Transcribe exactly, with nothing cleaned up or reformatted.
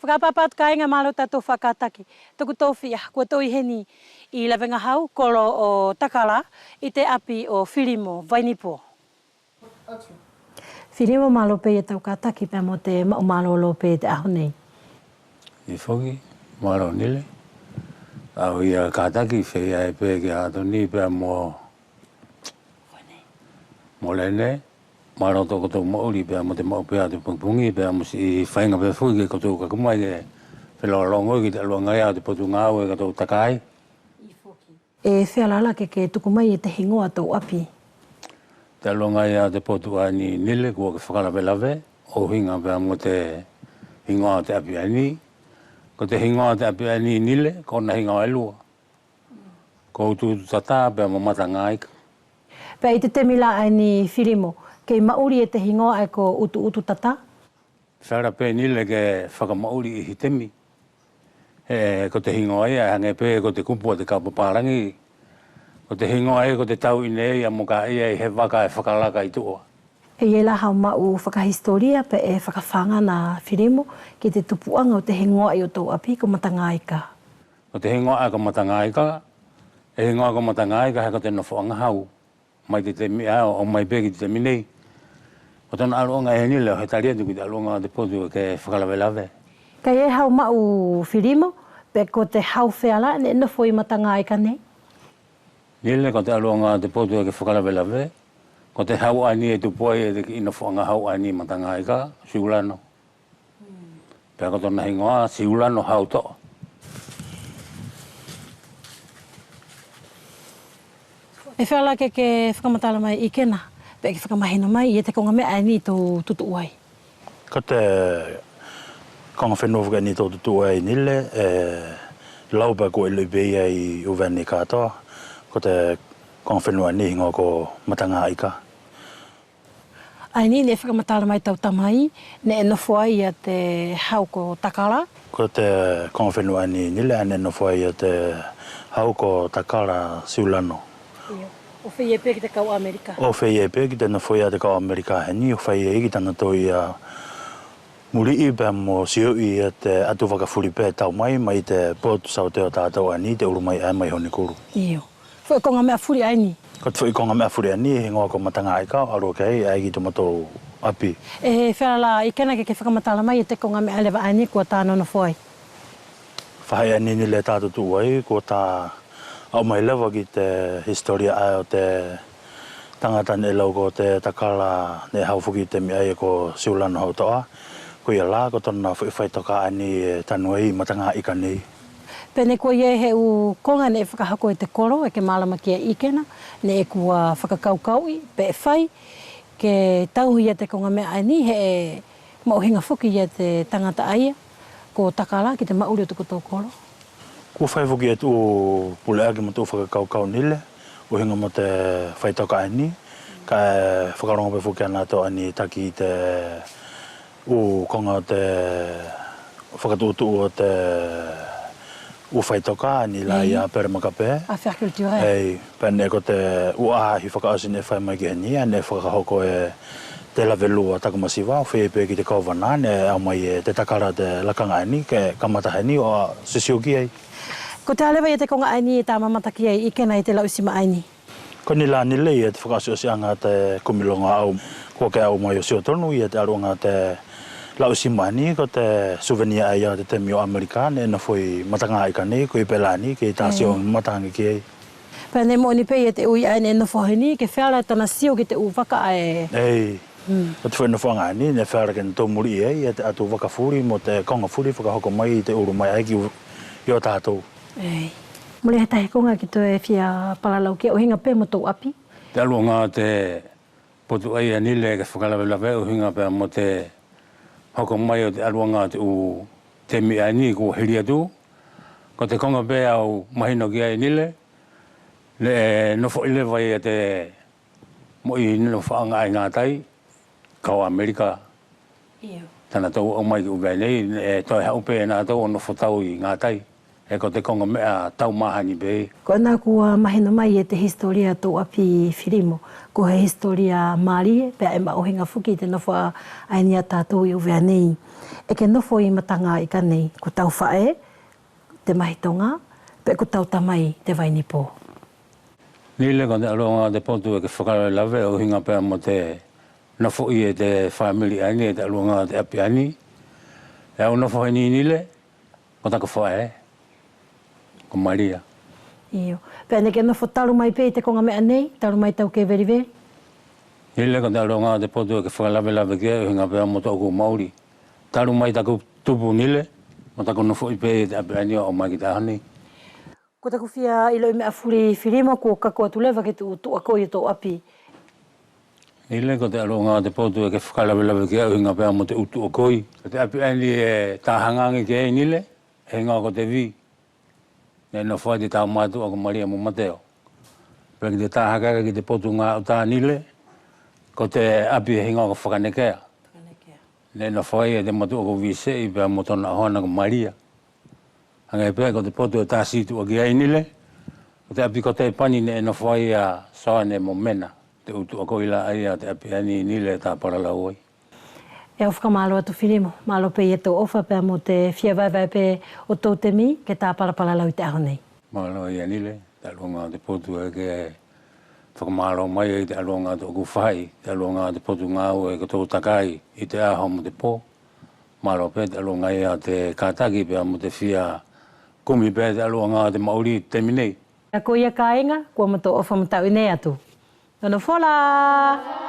Fakapapau atu kāiga, mālō tatou fakakātaki. Toku tofiʻa, kua tou ʻi heni ʻi Lavegahau, kolo ʻo Takala, ʻi te ʻapi ʻo Filimo Vainipo. Filimo, mālō pe ia tau kātaki pea mo te maʻu mālōlō pe ʻi te ʻaho nei. ʻIo foki, mālō Nile. Au ia kātaki feia pe kia Atoni pea mo, mo Lene. Mālō tokotou maʻuli pea mo te maʻu pe ʻa te pogipogi pea mo siʻi faiga pe foki ke kotou kaku mai ke felogologo ki te ʻaluʻaga ia ʻo te potu gāue ʻe kotou taka ai. ʻE feala la ke ke tuku mai e te higoa ʻo tou ʻapi? Te ʻaluʻaga ia ʻo te potu ʻaeni Nile kua ke fakalavelave ʻo ʻuhiga pea mo te higoa ʻo te ʻapi ʻaeni. Ko te higoa ʻo te ʻapi ʻaeni Nile, ko ʻona higoa ʻe lua. Ko Utuutu Tata pea mo Matagaika. Pea ʻi te temi la ʻaeni Filimo, kei maʻuli e te higoa ʻae ko Utuutu Tata? Feala pe Nile ke fakamaʻuli ʻi he temi. He ko te higoa ia ʻe hage pe ko te kupu ʻa te kau papalagi. Ko te higoa ia ko te tauʻi nei ʻa Mokaʻia ʻi he vaka ʻe fakalaka ʻi tuʻa. ʻE ʻi ai la hau maʻu fakahisitolia peʻe fakafagana Filimo ki te tupuʻaga ʻo te higoa ʻo tou ʻapi ko Matagaika? Ko te higoa ʻae ko Matagaika, ʻe higoa ko Matagaika he ko te nofoʻaga hau. Mai te temi ʻae ʻo ʻomai pe ki te temi nei. Ko tona ʻaluʻaga ʻe Nile ʻo he tali atu ki te ʻaluʻaga ʻo te potu ʻe ke fakalavelave. Kaʻe ʻi ai hau maʻu Filimo, pe ko te hau feala neʻe nofo ʻi Matagaika nei? Nile, ko te ʻaluʻaga ʻo te potu ʻe ke fakalavelave, ko te hau ʻaeni ʻe tupu ai e te kiʻi nofoʻaga hau ʻaeni ʻi Matagaika, Siulano. Pea ko tona higoa Siulano Hautoʻa. ʻE feala ke ke fakamatala mai ʻi kena, peʻe ke fakamahino mai ia te koga meʻa ʻaeni ʻe tou tutuʻu ai? Ko te koga fenua foki ʻaeni ʻe tou tutuʻu ai Nile, ʻe lau pea kua iloʻi pe ia ʻi ʻUvea nei katoa, ko te koga fenua ʻaeni higoa ko Matagaika. ʻAeni neʻe fakamatala mai tau tamai neʻe nofo ai ia te hau ko Takala. Ko te koga fenua ʻaeni Nile ʻae neʻe nofo ai ia te hau ko Takala Siulano. ʻIo. ʻO feia pe ki te kau Amelika. ʻO feia pe ki te nofo ia te kau Amelika heni, ʻo fai ai ki tanatou ia muliʻi pea mo sioʻi ia te atu vaka fuli pe tau mai, mai te potu saute ʻo tatou ʻaeni, te ulu mai ʻae mai Honikulu. ʻIo. Foʻi koga meʻa fuli ʻaeni. Ko te foʻi koga meʻa fuli ʻaeni, higoa ko Matagaika, ʻo alu ake ai ʻae ki tomatou ʻapi. ʻE feala la ʻi kena ke ke fakamatala mai ia te koga meʻa leva ʻaeni kua ta nonofo ai? Faʻahi ʻaeni Nile ʻe ta tutuʻu ai, kua ta aʻu mai leva ki te hisitolia ʻae ʻo te tagata neʻe lau ko te Takala neʻe hau foki ʻi te temi ʻaia ko Siulano Hautoʻa. Koia la ko tona foʻi faitoka ʻaeni ʻe tanu ai ʻi Matagaika nei. Pea neʻe kua ʻi ai he ʻu koga neʻe fakahoko e te kolo ʻe ke malama kia ʻi kena, neʻe kua fakakaukauʻi peʻe fai ke tauhi ia te koga meʻa ʻaeni he ʻe maʻuhiga foki ia te tagata ʻaia ko Takala ki te maʻuli ʻo tokotou kolo. Kua fai foki e te ʻu puleʻaki mo te ʻu fakakaukau Nile ʻuhiga mo te faitoka ʻaeni, kaʻe fakalogo pe foki ʻa natou ʻaeni taki ʻi te ʻu koga ʻo te fakatuʻutuʻu ʻo te ʻu faitoka ʻaeni la ia Pele Makape. Affaires culturelles. ʻEi, pea neʻe ko te ʻu ʻahiʻahi fakaʻosi neʻe fai mai ki heni, ʻae neʻe fakahoko e te Lavelua Takumasiva, ʻo feia pe ki te kovana, neʻe ʻaumai e te Takala te lakaga ʻaeni ke kamata heni ʻo sisio ki ai. Kotea leva ia te koga ʻaeni ʻe ta mamata ki ai ʻi kena ʻi te lauʻisima ʻaeni? Ko ʻeni la Nile ia te fakaʻosiʻosiʻaga ʻo te kumi logo ʻaʻau, kua ke ʻaumai ʻo sio tonu ia te ʻaluʻaga ʻo te lauʻisima ʻaeni, ko te souvenir ʻaia ʻo te temi ʻo Amelika neʻe nofo ʻi Matagaika nei, koia pe la ʻaeni kei ta sio mamata age ki ai. Pea neʻe moʻoni pe ia te ui ʻae neʻe nofo heni, ke feala tana sio ki te ʻu vaka ʻae. ʻEi. Ko te foʻi nofoʻaga ʻaeni neʻe feala ke natou muliʻi ai ia te ʻatu vaka fuli mo te koga fuli fakahoko mai ʻi te ulu mai ʻae ki ʻo tatou. ʻEi. Mole he tahi koga ke toe fia palalau ki ai ʻuhiga pe mo tou ʻapi? Te ʻaluʻaga ʻo te potu ʻaia Nile ke fakalavelave ʻuhiga pea mo te hoko mai ʻo te ʻaluʻaga ʻo te ʻu temi ʻaeni kua hili atu. Ko te koga pe ʻe au mahino ki ai Nile, neʻe nofoʻi leva ia te moʻi nofoʻaga ʻae ʻi gatai, kau Amelika. Tanatou ʻaumai ki ʻUvea nei, neʻe toe haʻu pe natou ʻo nofo tau ʻi gatai. He ko te koga meʻa tau mahani pe. Ko ʻena kua mahino mai e te hisitolia ʻo tou ʻapi Filimo, ko he hisitolia malie, pea ʻe maʻuhiga foki ʻi te nofo ʻaeni ʻa tatou ʻi ʻUvea nei. ʻE ke nofo ʻi mataga ika nei, ko tau faʻe, te mahitoga, peʻe ko tau tamai te vainipo. Nile, ko te ʻaluʻaga ʻo te potu ʻe ke fakalavelave ʻo ʻuhiga pea mo te nofoʻi e te famili ʻaeni, e te ʻaluʻaga ʻo te ʻapi ʻaeni. ʻE au nofo heni Nile, ko taku faʻe, ko Malia. Io. Pea neʻe ke nofo talu mai pe ʻi te koga meʻa nei, talu mai tau kei veliveli? Nile, ko te ʻaluʻaga ʻo te potu ʻe ke fakalavelave ki ai ʻo ʻuhiga pea mo toku maʻuli. Talu mai taku tupu Nile, mo taku nofoʻi pe ʻi te ʻapi ʻaeni ʻo aʻu mai ki te ʻaho nei. Ko taku fia iloʻi meʻa fuli Filimo, kua kaku atu leva ke tuʻu tuʻakoi ʻo tou ʻapi. Nile, ko te ʻaluʻaga ʻo te potu ʻe ke fakalavelave ki ai ʻo ʻuhiga pea mo te ʻu tuʻakoi. Ko te ʻapi ʻaeni ʻe tahaga age ki ai Nile, ʻe higoa ko te Vi. Neʻe nofo ai te tau matuʻa ko Malia mo Mateo. Pea ki te tahake ake ki te potu gauta Nile, ko te ʻapi ʻe higoa ko Fakanekea. Neʻe nofo ai e te matuʻa ko Viseʻi pea mo tona ʻohoana ko Malia. Hage pe ko te potu ʻe tasi tuʻa ki ai Nile, ko te ʻapi ko Tepani neʻe nofo ai ia Soane mo Mena, te ʻu tuʻakoi la ʻaia ʻo te ʻapi ʻaeni Nile ʻe ta palalau ai. ʻE au fakamalo atu Filimo, malo pe ia tou ʻofa pea mo te fia vaevae pe ʻo tou temi ke ta palalau ʻi te ʻaho nei. Malo ia Nile, te ʻaluʻaga ʻo te potu ʻe ke fakamalo mai ai te ʻaluʻaga ʻo toku faʻi, te ʻaluʻaga ʻo te potu gaue ʻe kotou taka ai ʻi te ʻaho mo te po. Malo pe te ʻaluʻaga ia ʻo te kataki pea mo te fia kumi pe te ʻaluʻaga ʻo te maʻuli ʻi te temi nei. Ia ko ia kaiga, kua matou ʻofa mo tau ʻi henei atu. Nonofo la!